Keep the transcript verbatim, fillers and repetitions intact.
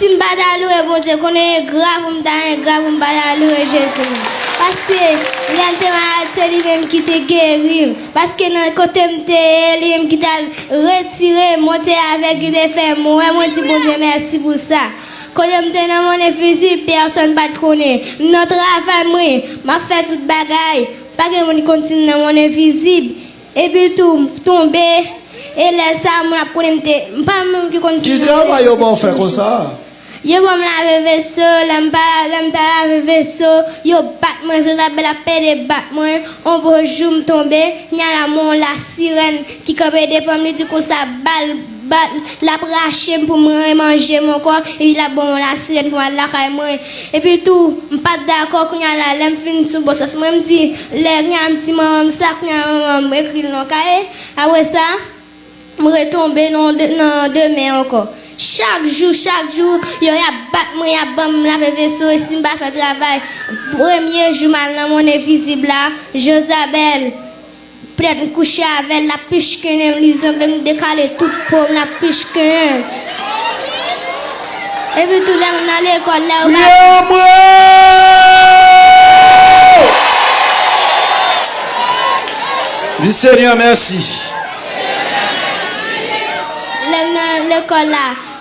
Si m pa ta louwe Bondye, konnen engra pou m ta engra pou m pa ta louwe Jezi. Paske lè m te malad, se li menm ki te geri m. Paske nan kote m te ye, li menm ki t al retire m, mwen te avèg, li te fè m wè, mwen di Bondye mèsi pou sa. Kote m te nan monnen fizik, pèsonn pa t konnen. M nan travay mwen, m ap fè tout bagay. Pa gen moun ki konn si m nan monnen fizik. Epi tou, m tonbe. E lè sa, moun ap konnen m te, m pa menm ki konn si m nan monnen fizik. Ki travay yo ba w fè konsa? Yo ban m lave veso, lè m pa, lè m ta lave veso, yo bat mwen, Jezabèl ap pede bat mwen. On bon jou m tonbe, kounya la m wè yon lasirèn ki kanpe devan m, li di konsa, ba l, ba l, l ap rache m pou m remanje m ankò, epi l ap ban m yon lasirèn pou m al lakay mwen. Epi tou, m pa t dakò, kounya la, lè m fin sou bon sans mwen, m di, lè kounya m di manman m sa, kounya manman m ekri l nan kaye. Apre sa, m retonbe nan de, nan demen ankò. Chak jou, chak jou, yo, y ap bat mwen, y ap ban m lave veso, e si m pa fè travay, premye jou m al nan monnen vizib la, Jezabèl, petèt m kouche avè l, l ap pichkennen m, li zongle m, dekale tout po m, l ap pichkennen m. Epi tou, lè m nan lekòl, lè yo pa Priye mwen! Di Senyè mèsi. Lè m nan lekòl la,